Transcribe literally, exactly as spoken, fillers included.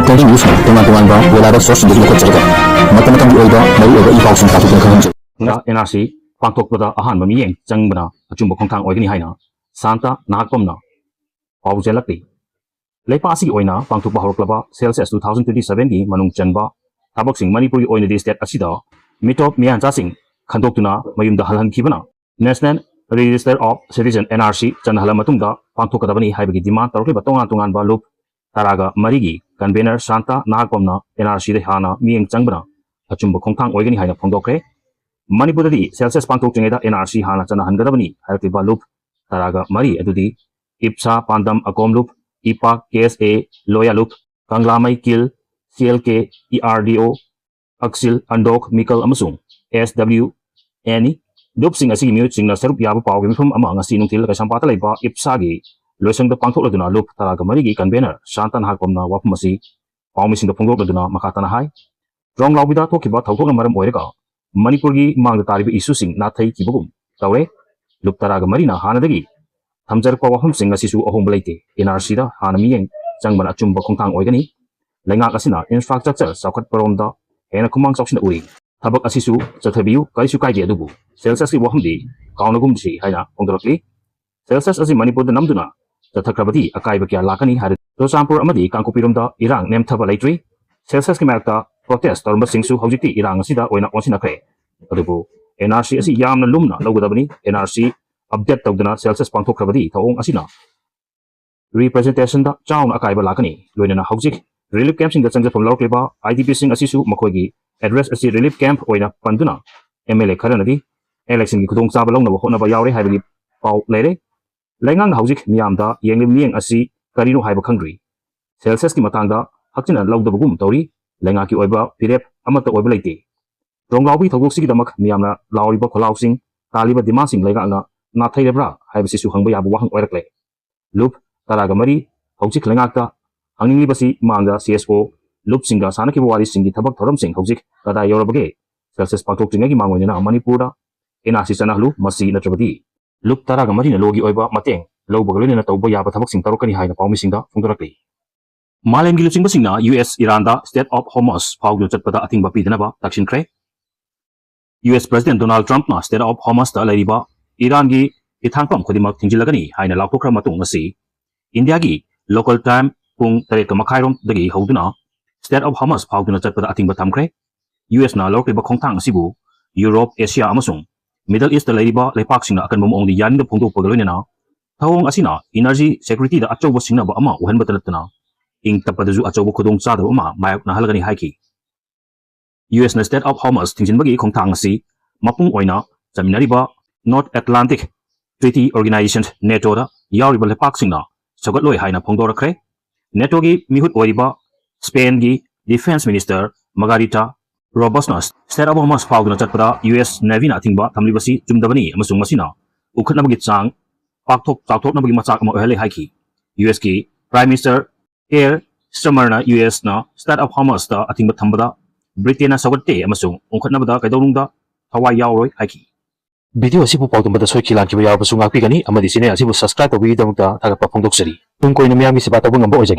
Country ꯅ꯭ꯌꯨꯁꯅ ꯇꯣꯉꯥꯟ ꯇꯣꯉꯥꯟꯕ reliable ꯁꯣꯔꯁꯁꯤꯡꯗꯒꯤ ꯂꯧꯈꯠꯆꯔꯒ ꯃꯇꯝ ꯃꯇꯝꯒꯤ ꯑꯣꯏꯕ ꯃꯔꯨꯑꯣꯏꯕ ꯏ ꯄꯥꯎꯁꯤꯡ ꯇꯥꯊꯣꯛꯇꯨꯅ ꯈꯪꯍꯟꯖꯔꯤ꯫ ꯑꯦꯟ ꯑꯥꯔ ꯁꯤ ꯄꯥꯡꯊꯣꯛꯄꯗ ꯑꯍꯥꯟꯕ ꯃꯤꯠꯌꯦꯡ ꯆꯪꯕꯅ ꯑꯆꯨꯝꯕ ꯈꯣꯡꯊꯥꯡ ꯑꯣꯏꯒꯅꯤ ꯍꯥꯏꯅ ꯁꯥꯟꯇ ꯅꯍꯥꯛꯄꯝꯅ ꯄꯥꯎꯖꯦꯜꯂꯛꯂꯤ꯫ ꯂꯩꯄꯥꯛ ꯑꯁꯤꯒꯤ ꯑꯣꯏꯅ ꯄꯥꯡꯊꯣꯛꯄ ꯍꯧꯔꯛꯂꯕ ꯁꯦꯟꯁꯁ ꯇꯨ ꯊꯥꯎꯖꯟ ꯇ꯭ꯋꯦꯟꯇꯤ ꯁꯚꯦꯟꯒꯤ ꯃꯅꯨꯡ ꯆꯟꯕ ꯊꯕꯛꯁꯤꯡ ꯃꯅꯤꯄꯨꯔꯒꯤ ꯑꯣꯏꯅꯗꯤ ꯁ꯭ꯇꯦꯠ ꯑꯁꯤꯗ ꯃꯤꯇꯣꯞ ꯃꯤꯌꯥꯟꯆꯥꯁꯤꯡ ꯈꯟꯗꯣꯛꯇꯨꯅ ꯃꯌꯨꯝꯗ ꯍꯜꯍꯟꯈꯤꯕꯅ National Register of Citizen, N R C, ꯆꯟꯅꯍꯜꯂ ꯃꯇꯨꯡꯗ ꯄꯥꯡꯊꯣꯛꯀꯗꯕꯅꯤ ꯍꯥꯏꯕꯒꯤ ꯗꯤꯃꯥꯟ ꯇꯧꯔꯛꯂꯤꯕ ꯇꯣꯉꯥꯟ ꯇꯣꯉꯥꯟꯕ ꯂꯨꯞ ꯇꯔꯥꯒ ꯃꯔꯤꯒꯤ ꯀꯟꯚꯦꯅꯔ ꯁꯥꯟꯇ ꯅꯍꯥꯛꯄꯝꯅ ꯑꯦꯟ ꯑꯥꯔ ꯁꯤꯗ ꯍꯥꯟꯅ ꯃꯤꯠꯌꯦꯡ ꯆꯪꯕꯅ ꯑꯆꯨꯝꯕ ꯈꯣꯡꯊꯥꯡ ꯑꯣꯏꯒꯅꯤ ꯍꯥꯏꯅ ꯐꯣꯡꯗꯣꯛꯈ꯭ꯔꯦ꯫ ꯃꯅꯤꯄꯨꯔꯗꯗꯤ ꯁꯦꯟꯁꯁ ꯄꯥꯡꯊꯣꯛꯇ꯭ꯔꯤꯉꯩꯗ ꯑꯦꯟ ꯑꯥꯔ ꯁꯤ ꯍꯥꯟꯅ ꯆꯠꯅꯍꯟꯒꯗꯕꯅꯤ ꯍꯥꯏꯔꯛꯂꯤꯕ ꯂꯨꯞ ꯇꯔꯥꯒ ꯃꯔꯤ ꯑꯗꯨꯗꯤ ꯏꯞꯁꯥ, ꯄꯥꯟꯗꯝ, ꯑꯀꯣꯝ ꯂꯨꯞ, ꯏꯄꯥꯛ, ꯀꯦ ꯑꯦꯁ ꯑꯦ, ꯂꯣꯌꯥ ꯂꯨꯞ, ꯀꯪꯂꯥꯃꯩ ꯀꯤꯜ, ꯁꯤ ꯑꯦꯜ ꯀꯦ, ꯏ ꯑꯥꯔ ꯗꯤ ꯑꯣ, ꯑꯛꯁꯤꯜ, ꯑꯟꯗꯣꯛ, ꯃꯤꯀꯜ ꯑꯃꯁꯨꯡ ꯑꯦꯁ ꯗꯕ꯭ꯂꯤꯎ ꯑꯦꯟ ꯏ꯫ ꯂꯨꯞꯁꯤꯡ ꯑꯁꯤꯒꯤ ꯃꯤꯑꯣꯏꯁꯤꯡꯅ ꯁꯔꯨꯛ ꯌꯥꯕ ꯄꯥꯎꯒꯤ ꯃꯤꯐꯝ ꯑꯃ ꯉꯁꯤ ꯅꯨꯡꯊꯤꯜ ꯀꯩꯁꯥꯝꯄꯥꯠꯇ ꯂꯩꯕ ꯏꯞꯁꯥꯒꯤ ꯂꯣꯏꯁꯪꯗ ꯄꯥꯡꯊꯣꯛꯂꯗꯨꯅ ꯂꯨꯞ ꯇꯔꯥꯒ ꯃꯔꯤꯒꯤ ꯀꯟꯚꯦꯅꯔ ꯁꯥꯟꯇ ꯅꯍꯥꯛꯄꯝꯅ ꯋꯥꯐꯝ ꯑꯁꯤ ꯄꯥꯎꯃꯤꯁꯤꯡꯗ ꯐꯣꯡꯗꯣꯛꯂꯗꯨꯅ ꯃꯈꯥ ꯇꯥꯅ ꯍꯥꯏ꯫ ꯔꯣꯡꯂꯥꯎꯕꯤꯗ ꯊꯣꯛꯈꯤꯕ ꯊꯧꯗꯣꯛꯅ ꯃꯔꯝ ꯑꯣꯏꯔꯒ ꯃꯅꯤꯄꯨꯔꯒꯤ ꯃꯥꯡꯗ ꯇꯥꯔꯤꯕ ꯏꯁꯨꯁꯤꯡ ꯅꯥꯊꯩꯈꯤꯕꯒꯨꯝ ꯇꯧꯔꯦ꯫ ꯂꯨꯞ ꯇꯔꯥꯒ ꯃꯔꯤꯅ ꯍꯥꯟꯅꯗꯒꯤ ꯊꯝꯖꯔꯛꯄ ꯋꯥꯐꯝꯁꯤꯡ ꯑꯁꯤꯁꯨ ꯑꯍꯣꯡꯕ ꯂꯩꯇꯦ꯫ ꯑꯦꯟ ꯑꯥꯔ ꯁꯤꯗ ꯍꯥꯟꯅ ꯃꯤꯠꯌꯦꯡ ꯆꯪꯕꯅ ꯑꯆꯨꯝꯕ ꯈꯣꯡꯊꯥꯡ ꯑꯣꯏꯒꯅꯤ꯫ ꯂꯩꯉꯥꯛ ꯑꯁꯤꯅ ꯏꯟꯐ꯭ꯔꯥꯁ꯭ꯇ꯭ꯔꯛꯆꯔ ꯆꯥꯎꯈꯠꯄꯔꯣꯝꯗ ꯍꯦꯟꯅ ꯈꯨꯃꯥꯡ ꯆꯥꯎꯁꯤꯟꯅ ꯎꯔꯤ꯫ ꯊꯕꯛ ꯑꯁꯤꯁꯨ ꯆꯠꯊꯕꯤꯌꯨ, ꯀꯔꯤꯁꯨ ꯀꯥꯏꯗꯦ, ꯑꯗꯨꯕꯨ ꯁꯦꯟꯁꯁꯀꯤ ꯋꯥꯐꯝꯗꯤ ꯀꯥꯎꯅꯒꯨꯝꯁꯤ ꯍꯥꯏꯅ ꯐꯣꯡꯗꯣꯔꯛꯂꯤ꯫ ꯁꯦꯟꯁꯁ ꯑꯁꯤ ꯃꯅꯤꯄꯨꯔꯗ ꯅꯝꯗꯨꯅ ꯆꯠꯊꯈ꯭ꯔꯕꯗꯤ ꯑꯀꯥꯏꯕ ꯀꯌꯥ ꯂꯥꯛꯀꯅꯤ ꯍꯥꯏꯔꯤ꯫ ꯆꯨꯔꯆꯥꯟꯄꯨꯔ ꯑꯃꯗꯤ ꯀꯥꯡꯄꯣꯛꯄꯤꯔꯣꯝꯗ ꯏꯔꯥꯡ ꯅꯦꯝꯊꯕ ꯂꯩꯇ꯭ꯔꯤ꯫ ꯁꯦꯟꯁꯁꯀꯤ ꯃꯥꯌꯣꯛꯇ ꯄ꯭ꯔꯣꯇꯦꯁ ꯇꯧꯔꯝꯕꯁꯤꯡꯁꯨ ꯍꯧꯖꯤꯛꯇꯤ ꯏꯔꯥꯡ ꯑꯁꯤꯗ ꯑꯣꯏꯅ ꯑꯣꯟꯁꯤꯟꯅꯈ꯭ꯔꯦ꯫ ꯑꯗꯨꯕꯨ ꯑꯦꯟ ꯑꯥꯔ ꯁꯤ ꯑꯁꯤ ꯌꯥꯝꯅ ꯂꯨꯝꯅ ꯂꯧꯒꯗꯕꯅꯤ꯫ ꯑꯦꯟ ꯑꯥꯔ ꯁꯤ ꯑꯞꯗꯦꯠ ꯇꯧꯗꯨꯅ ꯁꯦꯟꯁꯁ ꯄꯥꯡꯊꯣꯛꯈ꯭ꯔꯕꯗꯤ ꯊꯧꯑꯣꯡ ꯑꯁꯤꯅ ꯔꯤꯄ꯭ꯔꯖꯦꯟꯇꯦꯁꯟꯗ ꯆꯥꯎꯅ ꯑꯀꯥꯏꯕ ꯂꯥꯛꯀꯅꯤ꯫ ꯂꯣꯏꯅꯅ ꯍꯧꯖꯤꯛ ꯔꯤꯂꯤꯐ ꯀꯦꯝꯞꯁꯤꯡꯗ ꯆꯪꯖꯐꯝ ꯂꯧꯔꯛꯂꯤꯕ ꯑꯥꯏ ꯗꯤ ꯄꯤꯁꯤꯡ ꯑꯁꯤꯁꯨ ꯃꯈꯣꯏꯒꯤ ꯑꯦꯗ꯭ꯔꯦꯁ ꯑꯁꯤ ꯔꯤꯂꯤꯐ ꯀꯦꯝꯞ ꯑꯣꯏꯅ ꯄꯟꯗꯨꯅ ꯑꯦꯝ ꯑꯦꯜ ꯑꯦ ꯈꯔꯅꯗꯤ ꯏꯂꯦꯛꯁꯟꯒꯤ ꯈꯨꯗꯣꯡꯆꯥꯕ ꯂꯧꯅꯕ ꯍꯣꯠꯅꯕ ꯌꯥꯎꯔꯦ ꯍꯥꯏꯕꯒꯤ ꯄꯥꯎ ꯂꯩꯔꯦ꯫ ꯂꯩꯉꯥꯛꯅ ꯍꯧꯖꯤꯛ ꯃꯤꯌꯥꯝꯗ ꯌꯦꯡꯂꯤꯕ ꯃꯤꯠꯌꯦꯡ ꯑꯁꯤ ꯀꯔꯤꯅꯣ ꯍꯥꯏꯕ ꯈꯪꯗ꯭ꯔꯤ꯫ ꯁꯦꯟꯁꯁꯀꯤ ꯃꯇꯥꯡꯗ ꯍꯛꯆꯤꯟꯅ ꯂꯧꯗꯕꯒꯨꯝ ꯇꯧꯔꯤ꯫ ꯂꯩꯉꯥꯛꯀꯤ ꯑꯣꯏꯕ ꯐꯤꯔꯦꯞ ꯑꯃꯠꯇ ꯑꯣꯏꯕ ꯂꯩꯇꯦ꯫ ꯔꯣꯡꯂꯥꯎꯕꯤ ꯊꯧꯗꯣꯛꯁꯤꯒꯤꯗꯃꯛ ꯃꯤꯌꯥꯝꯅ ꯂꯥꯎꯔꯤꯕ ꯈꯣꯜꯂꯥꯎꯁꯤꯡ, ꯇꯥꯜꯂꯤꯕ ꯗꯤꯃꯥꯟꯁꯤꯡ ꯂꯩꯉꯥꯛꯅ ꯅꯥꯊꯩꯔꯕ꯭ꯔꯥ ꯍꯥꯏꯕꯁꯤꯁꯨ ꯍꯪꯕ ꯌꯥꯕ ꯋꯥꯍꯪ ꯑꯣꯏꯔꯛꯂꯦ꯫ ꯂꯨꯞ ꯇꯔꯥꯒ ꯃꯔꯤ ꯍꯧꯖꯤꯛ ꯂꯩꯉꯥꯛꯇ ꯍꯪꯅꯤꯡꯂꯤꯕꯁꯤ ꯃꯥꯡꯗ ꯁꯤ ꯑꯦꯁ ꯑꯣ ꯂꯨꯞꯁꯤꯡꯒ ꯁꯥꯟꯅꯈꯤꯕ ꯋꯥꯔꯤꯁꯤꯡꯒꯤ ꯊꯕꯛ ꯊꯧꯔꯝꯁꯤꯡ ꯍꯧꯖꯤꯛ ꯀꯗꯥꯏ ꯌꯧꯔꯕꯒꯦ? ꯁꯦꯟꯁꯁ ꯄꯥꯡꯊꯣꯛꯇ꯭ꯔꯤꯉꯩꯒꯤ ꯃꯥꯡꯑꯣꯏꯅꯅ ꯃꯅꯤꯄꯨꯔꯗ ꯑꯦꯟ ꯑꯥꯔ ꯁꯤ ꯆꯠꯅꯍꯜꯂꯨ, ꯃꯁꯤ ꯅꯠꯇ꯭ꯔꯕꯗꯤ ꯂꯨꯞ ꯇꯔꯥꯒ ꯃꯔꯤꯅ ꯂꯣꯒꯤ ꯑꯣꯏꯕ ꯃꯇꯦꯡ ꯂꯧꯕꯒ ꯂꯣꯏꯅꯅ ꯇꯧꯕ ꯌꯥꯕ ꯊꯕꯛꯁꯤꯡ ꯇꯧꯔꯛꯀꯅꯤ ꯍꯥꯏꯅ ꯄꯥꯎꯃꯤꯁꯤꯡꯗ ꯐꯣꯡꯗꯣꯔꯛꯂꯤ꯫ ꯃꯥꯂꯦꯝꯒꯤ ꯂꯨꯆꯤꯡꯕꯁꯤꯡꯅ ꯌꯨ ꯑꯦꯁ ꯏꯔꯥꯟꯗ Strait of Hormuz ꯐꯥꯎꯗꯨꯅ ꯆꯠꯄꯗ ꯑꯊꯤꯡꯕ ꯄꯤꯗꯅꯕ ꯇꯛꯁꯤꯟꯈ꯭ꯔꯦ꯫ ꯌꯨ ꯑꯦꯁ President Donald Trumpꯅ Strait of Hormuzꯇ ꯂꯩꯔꯤꯕ ꯏꯔꯥꯟꯒꯤ ꯍꯤꯊꯥꯡꯐꯝ ꯈꯨꯗꯤꯡꯃꯛ ꯊꯤꯡꯖꯤꯜꯂꯒꯅꯤ ꯍꯥꯏꯅ ꯂꯥꯎꯊꯣꯛꯈ꯭ꯔ ꯃꯇꯨꯡ ꯉꯁꯤ Indiaꯒꯤ local time ꯄꯨꯡ ꯇꯔꯦꯠꯀ ꯃꯈꯥꯏꯔꯣꯝꯗꯒꯤ ꯍꯧꯗꯨꯅ Strait of Hormuz ꯐꯥꯎꯗꯨꯅ ꯆꯠꯄꯗ ꯑꯊꯤꯡꯕ ꯊꯝꯈ꯭ꯔꯦ꯫ ꯌꯨ ꯑꯦꯁꯅ ꯂꯧꯔꯛꯂꯤꯕ ꯈꯣꯡꯊꯥꯡ ꯑꯁꯤꯕꯨ ꯌꯨꯔꯣꯞ, ꯑꯦꯁꯤꯌꯥ ꯑꯃꯁꯨꯡ Middle Eastꯇ ꯂꯩꯔꯤꯕ ꯂꯩꯄꯥꯛꯁꯤꯡꯅ ꯑꯀꯟꯕ ꯃꯑꯣꯡꯗ ꯌꯥꯅꯤꯡꯗꯕ ꯐꯣꯡꯗꯣꯛꯄꯒ ꯂꯣꯏꯅꯅ ꯊꯧꯑꯣꯡ ꯑꯁꯤꯅ energy securityꯗ ꯑꯆꯧꯕ ꯁꯤꯡꯅꯕ ꯑꯃ ꯑꯣꯏꯍꯟꯕꯇ ꯅꯠꯇꯅ ꯏꯪ ꯇꯞꯄꯗꯁꯨ ꯑꯆꯧꯕ ꯈꯨꯗꯣꯡꯆꯥꯗꯕ ꯑꯃ ꯃꯥꯌꯣꯛꯅꯍꯜꯂꯒꯅꯤ ꯍꯥꯏꯈꯤ꯫ ꯌꯨ ꯑꯦꯁꯅ Strait of Hormuz ꯊꯤꯡꯖꯤꯟꯕꯒꯤ ꯈꯣꯡꯊꯥꯡ ꯑꯁꯤ ꯃꯄꯨꯡ ꯑꯣꯏꯅ ꯆꯠꯃꯤꯟꯅꯔꯤꯕ North Atlantic Treaty Organization, NATOꯗ ꯌꯥꯎꯔꯤꯕ ꯂꯩꯄꯥꯛꯁꯤꯡꯅ ꯁꯧꯒꯠꯂꯣꯏ ꯍꯥꯏꯅ ꯐꯣꯡꯗꯣꯔꯛꯈ꯭ꯔꯦ꯫ NATOꯒꯤ ꯃꯤꯍꯨꯠ ꯑꯣꯏꯔꯤꯕ Spainꯒꯤ Defence Minister Margarita Roblesꯅ Strait of Hormuz ꯐꯥꯎꯗꯨꯅ ꯆꯠꯄꯗ ꯌꯨ ꯑꯦꯁ Navyꯅ ꯑꯊꯤꯡꯕ ꯊꯝꯂꯤꯕꯁꯤ ꯆꯨꯝꯗꯕꯅꯤ ꯑꯃꯁꯨꯡ ꯃꯁꯤꯅ ꯎꯈꯠꯅꯕꯒꯤ ꯆꯥꯡ ꯄꯥꯛꯊꯣꯛ ꯆꯥꯎꯊꯣꯛꯅꯕꯒꯤ ꯃꯆꯥꯛ ꯑꯃ ꯑꯣꯏꯍꯜꯂꯦ ꯍꯥꯏꯈꯤ꯫ ꯌꯨ ꯑꯦꯁꯀꯤ Prime Minister Keir Starmerꯅ ꯌꯨ ꯑꯦꯁꯅ Strait of Hormuzꯇ ꯑꯊꯤꯡꯕ ꯊꯝꯕꯗ ꯕ꯭ꯔꯤꯇꯦꯟꯅ ꯁꯧꯒꯠꯇꯦ ꯑꯃꯁꯨꯡ ꯎꯪꯈꯠꯅꯕꯗ ꯀꯩꯗꯧꯅꯨꯡꯗ ꯊꯋꯥꯏ ꯌꯥꯎꯔꯣꯏ ꯍꯥꯏꯈꯤ꯫ Video ꯑꯁꯤꯕꯨ ꯄꯥꯎꯗꯝꯕꯗ ꯁꯣꯏꯈꯤ ꯂꯥꯟꯈꯤꯕ ꯌꯥꯎꯔꯕꯁꯨ ꯉꯥꯛꯄꯤꯒꯅꯤ ꯑꯃꯗꯤ channel ꯑꯁꯤꯕꯨ subscribe ꯇꯧꯕꯤꯕꯒꯤꯗꯃꯛꯇ ꯊꯥꯒꯠꯄ ꯐꯣꯡꯗꯣꯛꯆꯔꯤ꯫ ꯇꯨꯡ ꯀꯣꯏꯅ ꯃꯤꯌꯥꯝꯒꯤ ꯁꯦꯕꯥ ꯇꯧꯕ ꯉꯝꯕ ꯑꯣꯏꯖꯒꯦ꯫